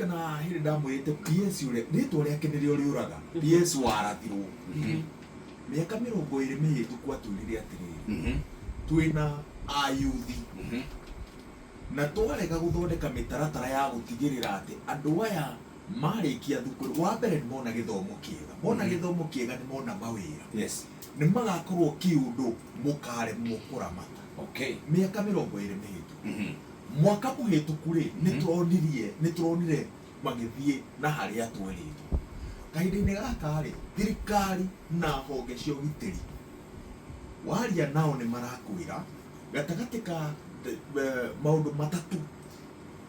Nĩmũraririkana hĩndĩ ndamwĩrĩte PS ũrĩa rĩtwa rĩake nĩrĩo rĩũraga PS warathirwo mĩaka 20 mĩhĩtũku atwĩrire atĩrĩrĩ, twĩna ayuthi na twarega gũthondeka mĩtaratara ya gũtigĩrĩra atĩ andũ aya marĩkia thukuru, wa mbere nĩ mona gĩthomo kĩega, mona gĩthomo kĩega nĩ mona mawĩra, nĩ magakorwo kĩũndũ mũkaremwo kũramata. Mĩaka 20 mĩhĩtũku, mwaka mũhĩtũku rĩ, nĩ tũronirie nĩ tũronire magĩthiĩ na harĩa twerĩtwo. Kahinda-inĩ gaka rĩ, thirikari na honge cia ũgitĩri waria nao nĩ marakwĩra gatagatĩ ka maũndũ matatũ,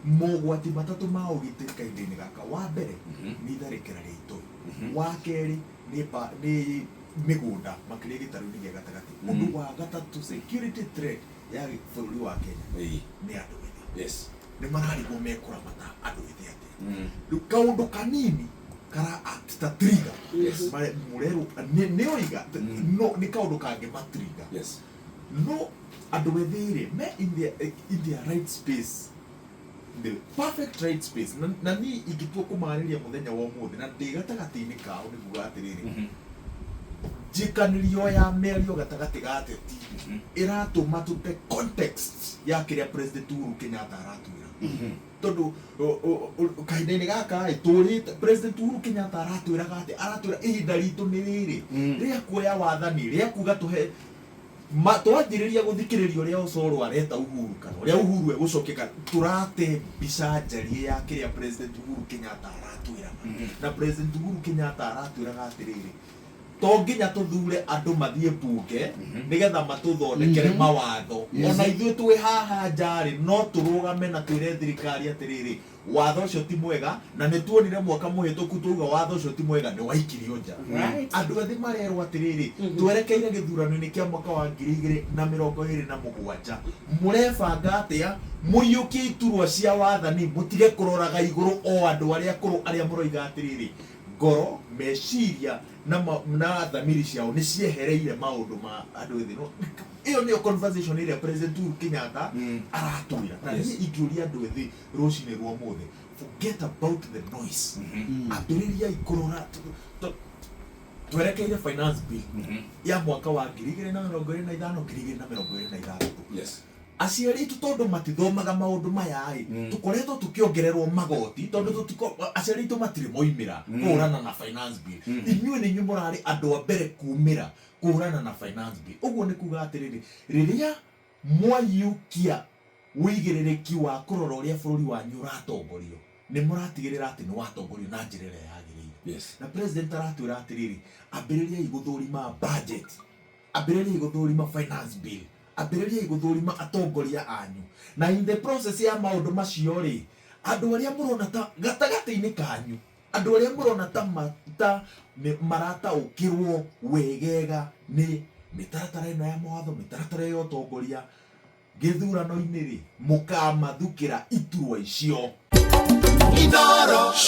mogwati matatũ ma ũgitĩri kahinda-inĩ gaka, wa mbere nĩ itharĩkĩra rĩa itoi, wa kerĩ nĩ mĩgũnda makĩria gĩtarũ-inĩ gĩa gatagatĩ, ũndũ wa gatatũ security threat ya bũrũri wa Kenya nĩ andũ ethĩ. Nĩ mararigwo mekũramata andũ ethĩ atĩa. Rĩu kaũndũ kanini kara act ta trigger. Mũrerwo nĩ oiga no nĩ kaũndũ kangĩma trigger. No andũ ethĩ rĩ, me in their right space, the perfect right space, na niĩ ingĩtua kũmarĩria mũthenya wa ũmũthĩ na ndĩ gatagatĩ-inĩ kao nĩ kuga atĩrĩrĩ, njĩkanĩrio ya mĩario gatagatĩ ga ateti ĩratũma tũte context ya kĩrĩa President Uhuru Kenyatta aratwĩra, tondũ kahinda-inĩ gaka rĩ, tũrĩte President Uhuru Kenyatta aratwĩraga atĩ aratwĩra ihinda ritũ nĩ rĩrĩ rĩa kuoya wathani, rĩa kuga tũhe twanjĩrĩria gũthikĩrĩria ũrĩa Osoro areta Uhuru kana ũrĩa Uhuru egũcokia, kana tũrate mbica njarie ya kĩrĩa President Uhuru Kenyatta aratwĩraga. Na President Uhuru Kenyatta aratwĩraga atĩrĩrĩ, to nginya tũthure andũ mathiĩ mbunge nĩgetha matũthondekere mawatho. Ona ithuĩ twĩ haha nja-rĩ, no tũrũgame na twĩre thirikari atĩrĩrĩ, watho ũcio ti mwega. Na nĩ tuonire mwaka mũhĩtũku twauga watho ũcio ti mwega, nĩ waikirio nja. Andũ ethĩ marerwo atĩrĩrĩ, twerekeire gĩthurano-inĩ kĩa mwaka wa 2027, mũrebanga atĩa mũiyũkie iturwa cia wathani, mũtige kũroraga igũrũ o andũ arĩa akũrũ arĩa mũroiga atĩrĩrĩ, ngoro, meciria na thamiri ciao nĩ ciehereire maũndũ ma andũ ethĩ. No ĩyo nĩyo conversation ĩrĩa President Uhuru Kenyatta aratwĩra. Na niĩ ingĩũria andũ ethĩ rũcinĩ rwa ũmũthĩ, forget about the noise, ambĩrĩriai kũrora. Twerekeire finance bill ya mwaka wa 2025, 2026. Aciari aitũ, tondũ matithomaga maũndũ maya ĩ, tũkoretwo tũkĩongererwo magoti tondũ aciari aitũ matirĩ moimĩra kũhũrana na finance bill. Inyuĩ nĩ inyuĩ mũrarĩ andũ a mbere kumĩra kũhũrana na finance bill. Ũguo nĩ kuga atĩrĩrĩ, rĩrĩa mwaiyũkia ũigĩrĩrĩki wa kũrora ũrĩa bũrũri wanyu ũratongorio, nĩ mũratigĩrĩra atĩ nĩ watongorio na njĩra ĩrĩa yagĩrĩire. Na President aratwĩra atĩrĩrĩ, ambĩrĩriai gũthũrima budget, ambĩrĩriai gũthũrima finance bill, ambĩrĩriai gũthũrima atongoria anyu. Na in the process ya maũndũ macio rĩ, andũ arĩa mũrona ta gatagatĩ-inĩ kanyu, andũ arĩa mũrona ta nĩ marataũkĩrwo wegega nĩ mĩtaratara ĩno ya mawatho, mĩtaratara ya ũtongoria gĩthurano-inĩ rĩ, mũkamathukĩra iturwa icio.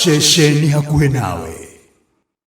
Ceceni hakuhĩ nawe.